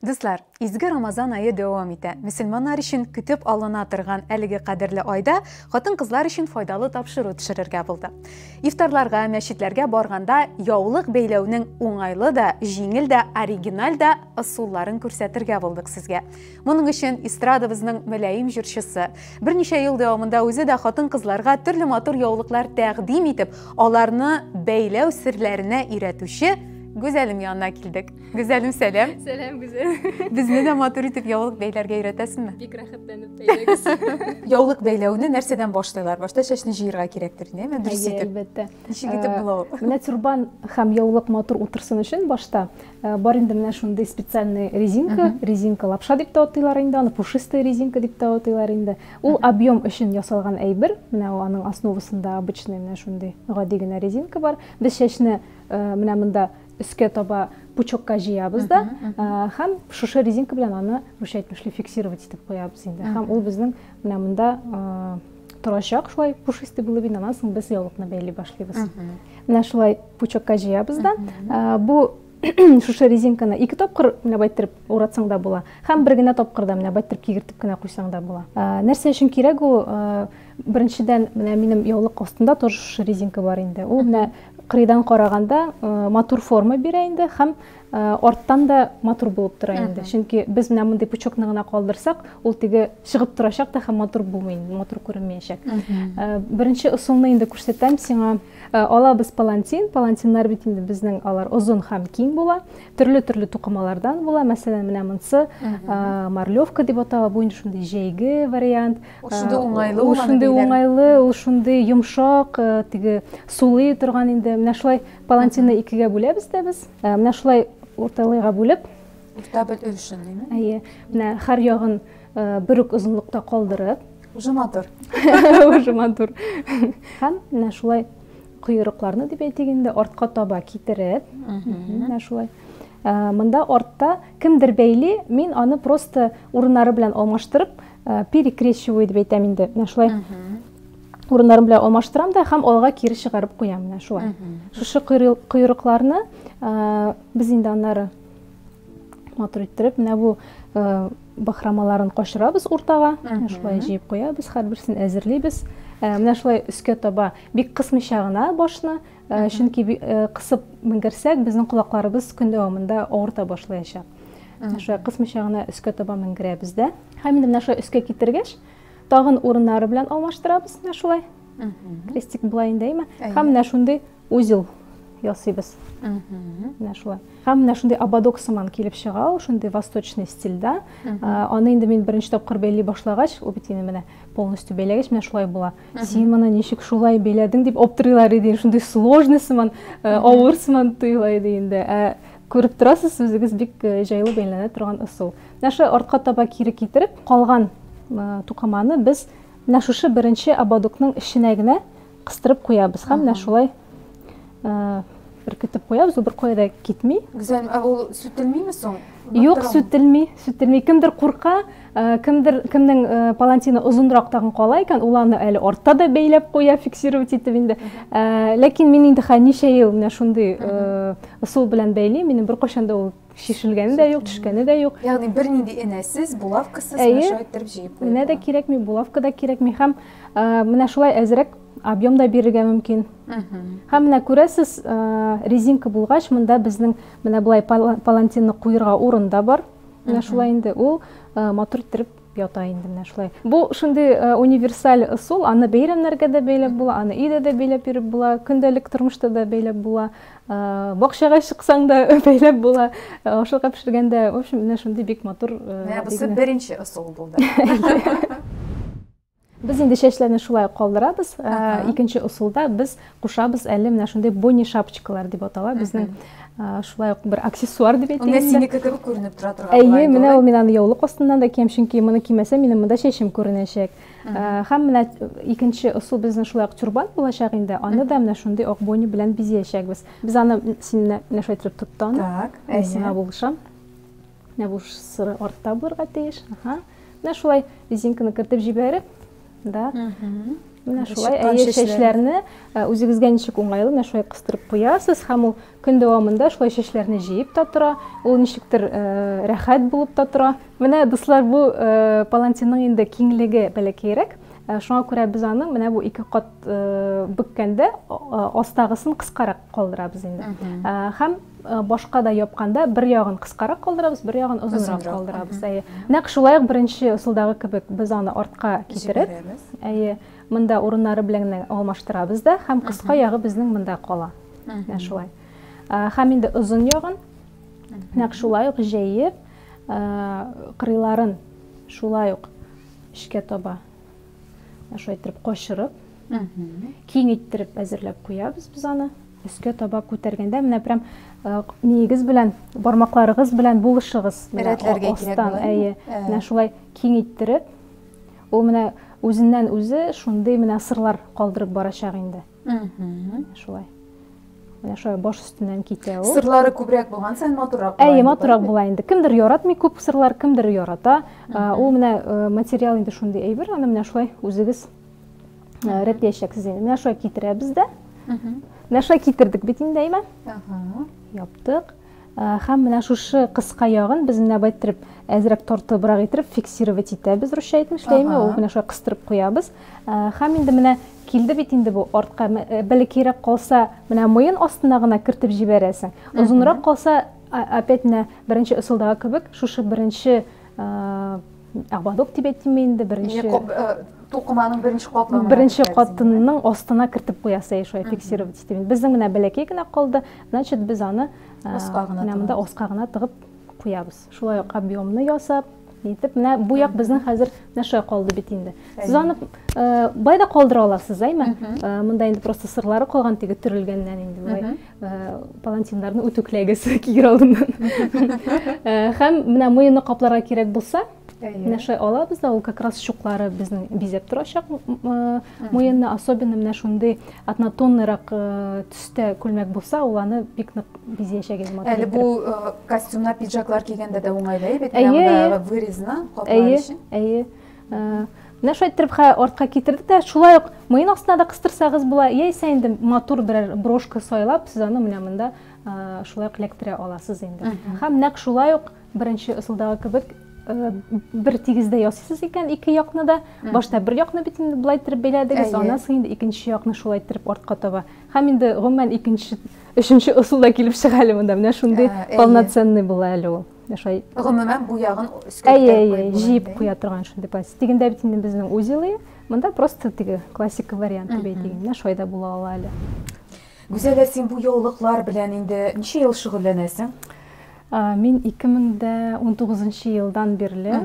Дуслар, изге Рамазан ае дәвам итә. Мөселманнар өчен көтеп алына торган әлеге кадерле айда хатын-кызлар өчен файдалы тапшыру төшерергә булдык. Ифтарларга, мәчетләргә барганда яулык бәйләүнең уңайлы да, җиңел дә, оригиналь дә ысулларын күрсәтергә булдык сезгә. Моның өчен эстрадабызның мөлаем җырчысы, берничә ел дәвамында үзе дә хатын-кызларга төрле матур яулыклар тәкъдим итеп, аларны бәйләү серләренә өйрәтүче Гүзәлем янына килдек. Гүзәлем, сәлам. Сәлам, Гүзәл. Безне дә матур итеп яулык бәйләргә өйрәтәсеңме? Бик рәхәтләнеп бәйләгез. Яулык бәйләүне нәрсәдән башлыйлар? Башта чәчне җыерга кирәктер, әйеме? Дөрес итеп. Әлбәттә. Ничек итеп була ул? Менә тюрбан һәм яулык матур утырсын өчен башта бар инде менә шундый специальный резинка, резинка лапша дип тә атыйлар инде аны, пушистая резинка дип тә атыйлар инде. Ул объем өчен ясалган әйбер. Менә ул аның основасында обычный менә шундый гади генә резинка бар. Без чәчне менә монда өскә таба пучокка җыябыз да һәм шушы резинка белән аны русча әйтмешли фиксировать итеп куябыз инде. Һәм ул безнең менә монда торачак шулай пушистый булып инде, аннан соң без яулыкны бәйли башлыйбыз. Менә шулай пучокка җыябыз да. Бу шушы резинканы ике тапкыр менә байтырып уратсаң да була. Һәм бер генә тапкыр да менә байтырып кигертеп кенә куйсаң да була. Нәрсә өчен кирәк ул? Беренчедән, менә минем яулык астында тоже шушы резинка бар инде. Ул менә кырыйдан караганда матур форма бирә инде һәм арттан да матур булып тора инде. Чөнки без менә мондый пучокны гына калдырсак, ул теге чыгып торачак та һәм матур булмый, матур күренмәячәк. Беренче ысулны инде күрсәтәм сиңа. Алабыз палантин. Палантиннар бит инде безнең алар озын һәм киң була. Төрле-төрле тукымалардан була. Мәсәлән, менә монысы марлевка дип атала. Бу инде шундый җәйге вариант. Ул шундый уңайлы, ул шундый уңайлы, ул шундый йомшак, теге сулый торган инде. Менә шулай палантинны икегә бүләбез дә без. Менә шулай урталайга бүлеп. Урта бер өлешен, димме? Әйе. Менә һәр ягын бер үк озынлыкта калдырып. Уже матур. Уже матур. Һәм менә шулай койрыкларны дип әйтик инде, артка таба китереп, менә шулай. Монда артта кемдер бәйли, мин аны просто урыннары белән алмаштырып, перекрещиваю дип әйтәм инде. Менә шулай урыннарын белән алмаштырам да һәм алга кире чыгарып куям менә шулай. Шушы койрыкларны без инде аннары матур иттереп, менә бу бахромаларын кашырабыз уртага, менә шулай җыеп куябыз, һәрберсен әзерлибез. Менә шулай өскә таба бик кысмыйча гына башны, чөнки кысып менгерсәк, безнең колакларыбыз көн дәвамында авырта башлаячак. Менә шулай кысмыйча гына өскә таба менгерәбез дә. Һәм инде менә шулай өскә китергәч, тагын урыннары белән алмаштырабыз менә шулай. Крестик була инде, әйме? Һәм менә шундый узел ясыйбыз. Менә шулай. Һәм менә шундый ободок сыман килеп чыга ул, шундый восточный стильдә. Аны инде мин беренче тапкыр бәйли башлагач, ул бит инде менә полностью бәйләгәч, менә шулай була. Син моны ничек шулай бәйләдең дип аптырыйлар иде, шундый сложный сыман, авыр сыман тоела иде инде. Ә күреп торасыз, үзегез бик җайлы бәйләнә торган ысул. Менә шулай артка таба кире китереп, калган тукыманы без менә шушы беренче ободокның эченә генә кыстырып куябыз һәм менә шулай беркетеп куябыз, ул беркая да китми. Гүзәл, ә ул сүтелмиме соң? Юк, сүтелми, сүтелми. Кемдер курка, кемдер, кемнең палантины озынрак тагын кала икән, ул аны әле артта да бәйләп куя, фиксировать итеп инде. Ләкин мин инде хәзер ничә ел менә шундый ысул белән бәйлим, минем беркайчан да ул чишелгәне дә юк, төшкәне дә юк. Ягъни бернинди энәсез, булавкасыз менә шулай иттереп җыеп куеп. Энә дә кирәкми, булавка да кирәкми һәм менә шулай әзрәк объем да бирергә мөмкин. Һәм менә күрәсез, резинка булгач, монда безнең менә болай палантинны куерга урын да бар. Менә шулай инде ул матур иттереп ята инде менә шулай. Бу шундый универсаль ысул, аны бәйрәмнәргә дә бәйләп була, аны өйдә дә бәйләп йөреп була, көндәлек тормышта да бәйләп була, бакчага чыксаң да бәйләп була, ашарга пешергәндә, в общем, менә шундый бик матур. Менә бусы беренче ысул булды. Без инде чәчләрне шулай калдырабыз. Икенче ысулда без кушабыз әле менә шундый бони шапочкалар дип атала безнең шулай ук бер аксессуар дип әйтик. Менә синеке кебек күренеп тора торган. Әйе, менә ул мин аны яулык астыннан да киям, чөнки моны кимәсәм, минем монда чәчем күренәчәк. Һәм менә икенче ысул безнең шулай ук тюрбан булачак инде. Аны да менә шундый ак бони белән бизәячәкбез. Без аны син менә шулай итеп тот та аны. Так, әйе. Сиңа булышам. Менә бу сыры артта булырга тиеш. Ага. Менә шулай резинканы кертеп җибәреп, да. Менә шулай, әйе, чәчләрне үзегезгә ничек уңайлы, менә шулай кыстырып куясыз һәм ул көн дәвамында шулай чәчләрне җыеп та тора, ул ничектер рәхәт булып та тора. Менә, дуслар, бу палантинның инде киңлеге бәләкәйрәк. Шуңа күрә без аның менә бу ике кат бөккәндә астагысын кыскарак калдырабыз инде. Һәм башка да япканда бер ягын кыскарак калдырабыз, бер ягын озынрак калдырабыз. Әйе. Нәкъ шулай ук беренче ысулдагы кебек без аны артка китереп, әйе, монда урыннары белән генә алмаштырабыз да һәм кыска ягы безнең монда кала. Менә шулай. Һәм инде озын ягын нәкъ шулай ук җәеп, кырыйларын шулай ук эчкә таба шулай иттереп качырып, киң иттереп әзерләп куябыз без аны. Өскә таба күтәргәндә менә прям ниегез белән, бармакларыгыз белән булышыгыз. Рәтләргә кирәк була. Әйе. Менә шулай киң иттереп, ул менә үзеннән үзе шундый менә сырлар калдырып барачак инде. Шулай. Менә шулай баш өстеннән китә ул. Сырлары күбрәк булган саен матуррак була. Әйе, матуррак була инде. Кемдер яратмый күп сырлар, кемдер ярата. Ул менә материал инде шундый әйбер, аны менә шулай үзегез рәтләячәксез инде. Менә шулай китерәбез дә. Менә шулай китердек бит инде, әйме? Яптык. Һәм менә шушы кыска ягын без менә болай иттереп, әзрәк тартыбрак иттереп фиксировать итәбез, русча әйтмешләйме, ул менә шулай кыстырып куябыз. Һәм инде менә килде бит инде бу артка, бәләкәйрәк калса, менә муен астына гына кертеп җибәрәсең. Озынрак калса, опять менә беренче ысулдагы кебек, шушы беренче ободок дип әйтимме инде, беренче тукыманың беренче катламына. Беренче катының астына кертеп куясы, шулай фиксировать итеп. Безнең менә бәләкәй генә калды, значит, без аны Оска гына менә монда оска гына тыгып куябыз. Шулай ук объемны ясап, итеп, менә бу як безнең хәзер менә шулай калды бит инде. Сез аны былай да калдыра аласыз, әйме? Монда инде просто сырлары калган теге төрелгәннән инде болай палантиннарны үтүкләгез кигер алдыннан. Һәм менә муенны капларга кирәк булса, менә шулай алабыз да, ул как раз чуклары безнең бизәп торачак муенны, особенно менә шундый однотонныйрак төстә күлмәк булса, ул аны бик нык бизәячәк инде. Әле бу костюмнар, пиджаклар кигәндә дә уңайлы бит, менә мондагы вырезны каплар өчен. Әйе, әйе. Менә шулай иттереп артка китердек тә, шулай ук муен астына да кыстырсагыз була, яисә инде матур берәр брошка сайлап, сез аны менә монда шулай ук эләктерә аласыз инде. Һәм нәкъ шулай ук беренче ысулдагы кебек бер тигездә ясыйсыз икән ике якны да. Башта бер якны бит инде болай иттереп бәйләдегез, аннан соң инде икенче якны шулай иттереп артка таба. Һәм инде гомумән икенче, өченче ысул да килеп чыга әле монда. Менә шундый полноценный була әле ул. Шулай. Гомумән бу ягын өскә күтәреп куеп була. Җыеп куя торган шундый пластик. Тегендә бит инде безнең узелы, монда просто теге классика варианты дип әйтик. Менә шулай да була ала әле. Гүзәл, син бу яулыклар белән инде ничә ел шөгыльләнәсең? Мин 2019 елдан бирле,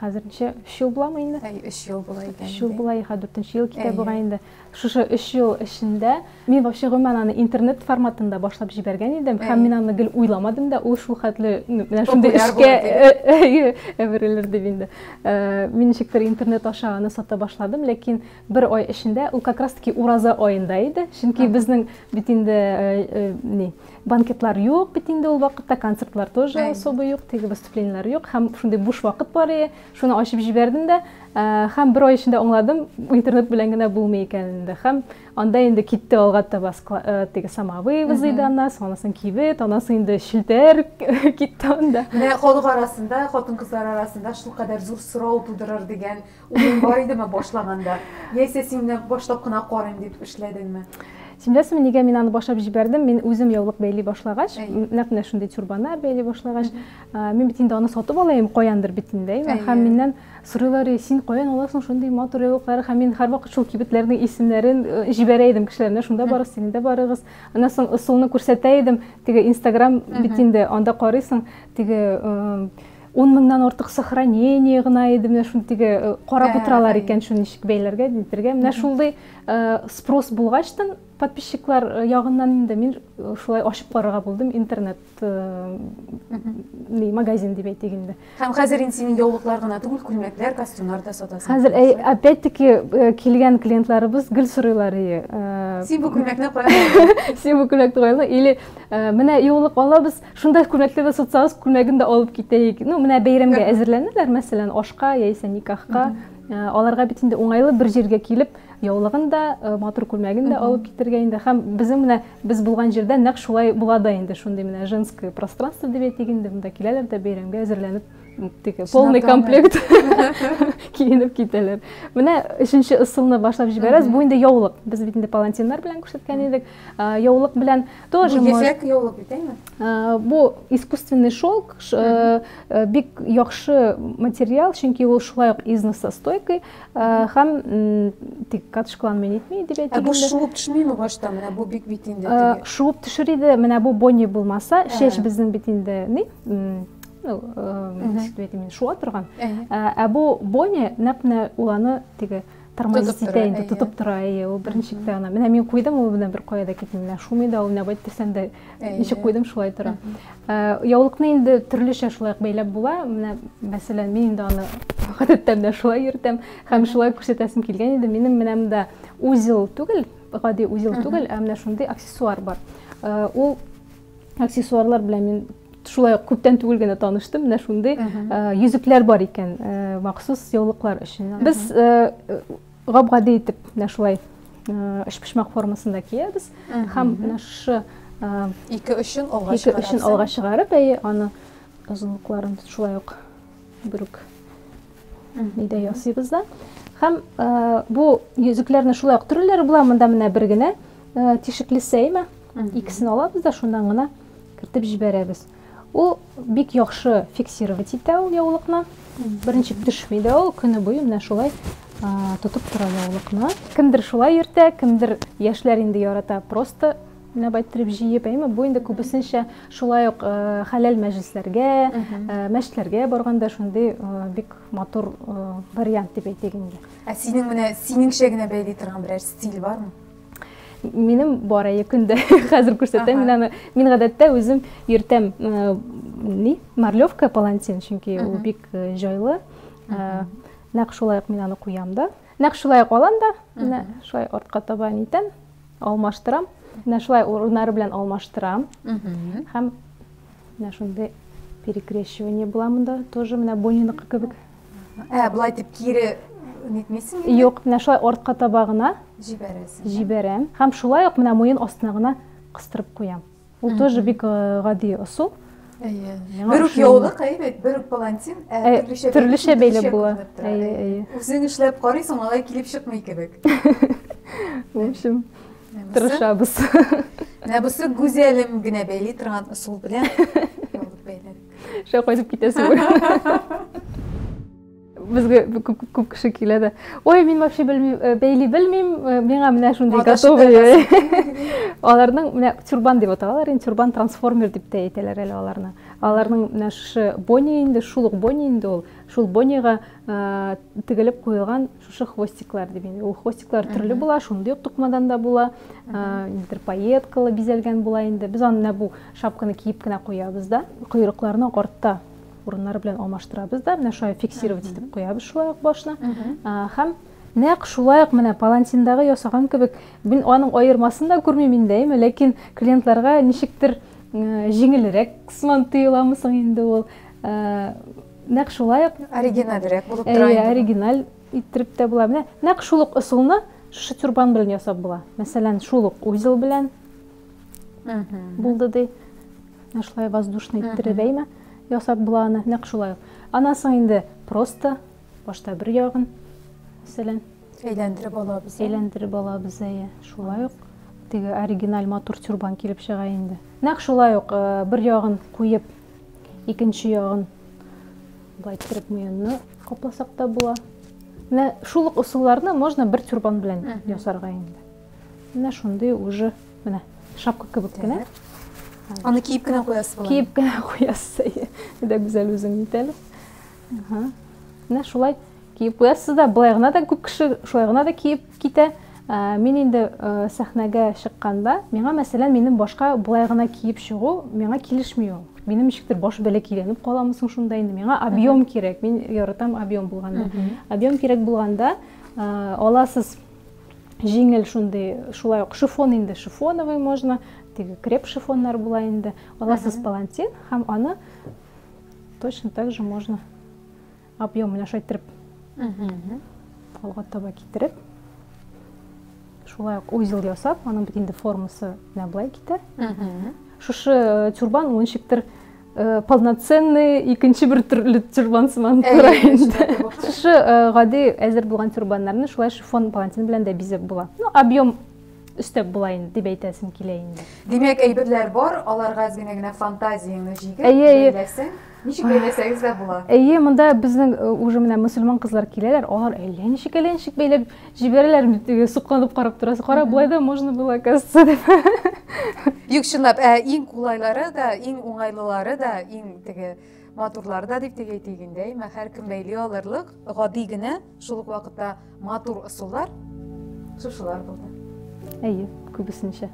хәзер ничә, 3 ел буламы инде? Әй, 3 ел була икән. 3 ел була, хәзер 4 ел китә бугай инде. Шушы 3 ел эчендә мин вообще гомумән аны интернет форматында башлап җибәргән идем һәм мин аны гел уйламадым да, ул шул хәтле менә шундый эшкә әверелер дип инде. Мин ничектер интернет аша аны сата башладым, ләкин бер ай эчендә ул как раз таки ураза аенда иде, чөнки безнең бит инде ни банкетлар юк бит инде ул вакытта, концертлар тоже особо юк, теге выступлениеләр юк, һәм шундый буш вакыт бар иде, шуны ачып җибәрдем дә, һәм бер ай эчендә аңладым, интернет белән генә булмый икән инде. Һәм анда инде китте алга таба теге самовывоз иде аннан соң, аннан соң кибет, аннан соң инде челтәр китте анда. Менә халык арасында, хатын-кызлар арасында шулкадәр зур сорау тудырыр дигән уең бар идеме башлаганда? Яисә син менә башлап кына карыйм дип эшләдеңме? Син беләсеңме, нигә мин аны башлап җибәрдем? Мин үзем яулык бәйли башлагач, нәкъ менә шундый тюрбаннар бәйли башлагач, мин бит инде аны сатып алайым каяндыр бит инде, әйме? Һәм миннән сорыйлар, син каян аласың шундый матур яулыклары? Һәм мин һәрвакыт шул кибетләрнең исемнәрен җибәрә идем кешеләргә, шунда барыгыз, синедә барыгыз. Аннан соң ысулны күрсәтә идем, теге Инстаграм бит инде, анда карыйсың, теге 10 меңнән артык сохранение гына иде, менә шуны теге карап утыралар икән, шуны ничек бәйләргә, нитергә. Менә шундый спрос булгачтан подписчиклар ягыннан инде мин шулай ачып карарга булдым интернет магазин дип әйтик инде. Һәм хәзер инде синең яулыклар гына түгел, күлмәкләр, костюмнар да сатасың. Хәзер опять-таки килгән клиентларыбыз гел сорыйлар ие. Син бу күлмәкне каян алдың? Син бу күлмәкне каян алдың? Или менә яулык алабыз, шунда күлмәкләр дә сатсагыз, күлмәген дә алып китәйек. Ну, менә бәйрәмгә әзерләнәләр, мәсәлән, ашка яисә никахка. Аларга бит инде уңайлы бер җиргә килеп, яулыгын да, матур күлмәген дә алып китергә инде. Һәм безнең менә без булган җирдә нәкъ шулай була да инде, шундый менә женское пространство дип әйтик инде, монда киләләр дә бәйрәмгә әзерләнеп, теге полный комплект киенеп китәләр. Менә өченче ысулны башлап җибәрәбез. Бу инде яулык. Без бит инде палантиннар белән күрсәткән идек. Яулык белән тоже Бу ефәк яулык бит, әйме? Бу искусственный шелк, бик яхшы материал, чөнки ул шулай ук износостойкий һәм тик катышкыланмый нитми дип әйтик. Ә бу шуып төшмиме башта? Менә бу бик бит инде теге. Шуып төшер иде, менә бу бони булмаса, чәч безнең бит инде ни? Ну, ничек дип әйтим, шуа торган. Ә бу бони нәкъ менә ул аны теге тормозить итә инде, тотып тора, әйе, ул берничек тә ана. Менә мин куйдым, ул менә бер кая да китми, менә шумый да, ул менә байтты дисәң дә, ничек куйдым, шулай тора. Яулыкны инде төрлечә шулай ук бәйләп була. Менә, мәсәлән, мин инде аны гадәттә менә шулай йөртәм һәм шулай күрсәтәсем килгән иде. Минем менә монда узел түгел, гади узел түгел, ә менә шундый аксессуар бар. Ул аксессуарлар белән мин шулай ук күптән түгел генә таныштым. Менә шундый йөзекләр бар икән, махсус яулыклар өчен. Без гап-гади итеп менә шулай өчпочмак формасында киябез һәм менә шушы ике очын алга ике очын алга чыгарып, әйе, аны озынлыкларын шулай ук бер үк нидә ясыйбыз да. Һәм бу йөзекләрне шулай ук төрлеләре була. Монда менә бер генә тишеклесе, әйме? Икесен алабыз да шуннан гына кертеп җибәрәбез. Ул бик яхшы фиксировать итә ул яулыкны. Беренче төшми дә ул, көне буе менә шулай тотып тора яулыкны. Кемдер шулай йөртә, кемдер яшьләр инде ярата просто менә байтырып җыеп, әйме? Бу инде күбесенчә шулай ук хәләл мәҗлесләргә, мәчетләргә барганда шундый бик матур вариант дип әйтик инде. Ә синең менә синеңчә генә бәйли торган берәр стиль бармы? Минем бар, әйе, көндә хәзер күрсәтәм. Мин аны, мин гадәттә үзем йөртәм ни, марлевка палантин, чөнки ул бик җайлы. Нәкъ шулай ук мин аны куям да. Нәкъ шулай ук алам да, менә шулай артка таба нитәм, алмаштырам. Менә шулай урыннары белән алмаштырам. Һәм менә шундый перекрещивание була монда, тоже менә Бониныкы кебек. Ә, болай дип кире нитмисең инде? Юк, менә шулай артка таба гына җибәрәсең. Җибәрәм. Һәм шулай ук менә муен астына гына кыстырып куям. Ул тоже бик гади ысул. Әйе. Бер үк яулык, әйе бит, бер үк палантин, ә төрлечә төрлечә бәйләп була. Әйе, әйе. Үзең эшләп карыйсың, алай килеп чыкмый кебек. В общем, тырышабыз. Менә бусы Гүзәлем генә бәйли торган ысул белән яулык бәйләдек. Шулай кайтып китәсең. Безгә күп, күп кеше килә дә. Ой, мин вообще белмим, бәйли белмим, миңа менә шундый готовый. Аларның менә тюрбан дип аталар, инде тюрбан трансформер дип тә әйтәләр әле аларны. Аларның менә шушы бони инде, шул ук бони инде ул, шул бонига тегелеп куелган шушы хвостиклар дип инде. Ул хвостиклар төрле була, шундый ук тукымадан да була, ниндидер пайеткалы бизәлгән була инде. Без аны менә бу шапканы киеп кенә куябыз да, койрыкларны артта урыннары белән алмаштырабыз да, менә шулай фиксировать итеп куябыз шулай ук башны. Һәм нәкъ шулай ук менә палантиндагы ясаган кебек, мин аның аермасын да күрмим инде, әйме, ләкин клиентларга ничектер җиңелрәк сыман тоеламы соң инде ул. Нәкъ шулай ук оригинальрәк булып тора инде. Оригиналь иттереп тә була. Менә нәкъ шул ук ысулны шушы тюрбан белән ясап була. Мәсәлән, шул ук узел белән булды ди. Менә шулай воздушный иттереп, әйме, ясап була аны, нәкъ шулай ук. Аннан соң инде просто башта бер ягын, мәсәлән, әйләндереп алабыз. Әйләндереп алабыз, әйе. Шулай ук теге оригиналь матур тюрбан килеп чыга инде. Нәкъ шулай ук бер ягын куеп, икенче ягын былай иттереп муенны капласак та була. Менә шул ук ысулларны можно бер тюрбан белән ясарга инде. Менә шундый уже менә шапка кебек кенә. Аны киеп кенә куясыз була. Киеп кенә куясыз, әйе. Дә гүзәл үзең бит әле. Менә шулай киеп куясыз да, былай гына да күп кеше шулай гына да киеп китә. Мин инде сәхнәгә чыкканда, миңа, мәсәлән, минем башка былай гына киеп чыгу миңа килешми ул. Минем ничектер баш бәләкәйләнеп каламы соң шунда инде. Миңа объем кирәк. Мин яратам объем булганда. Объем кирәк булганда, аласыз җиңел шундый, шулай ук шифон инде, шифоновый можно, теге креп шифоннар була инде. Аласыз палантин һәм аны точно так же можно объем менә шулай иттереп. Алга таба китереп, шулай ук узел ясап, аның бит инде формасы менә болай китә. Шушы э, тюрбан ул ничектер э, полноценный икенче бер төрле тюрбан сыман тора инде. Шушы э, гади әзер булган тюрбаннарны шулай шифон палантин белән дә бизәп була. Ну, объем өстәп була инде дип әйтәсем килә инде. Димәк, әйберләр бар, аларга әз генә генә фантазияңне җигеп, бәйләсәң, ничек бәйләсәгез дә була. Әйе, монда безнең э, уже менә мөселман кызлар киләләр, алар әллә ничек, әллә ничек бәйләп җибәрәләр, теге сокланып карап торасың. Кара, болай да можно было, оказывается, дип. Юк, чынлап, ә иң кулайлары да, иң уңайлылары да, иң теге матурлары да дип теге әйтик инде, әйме, һәркем бәйли алырлык, гади генә, шул ук вакытта матур ысуллар шушылар булды. Әйе, күбесенчә.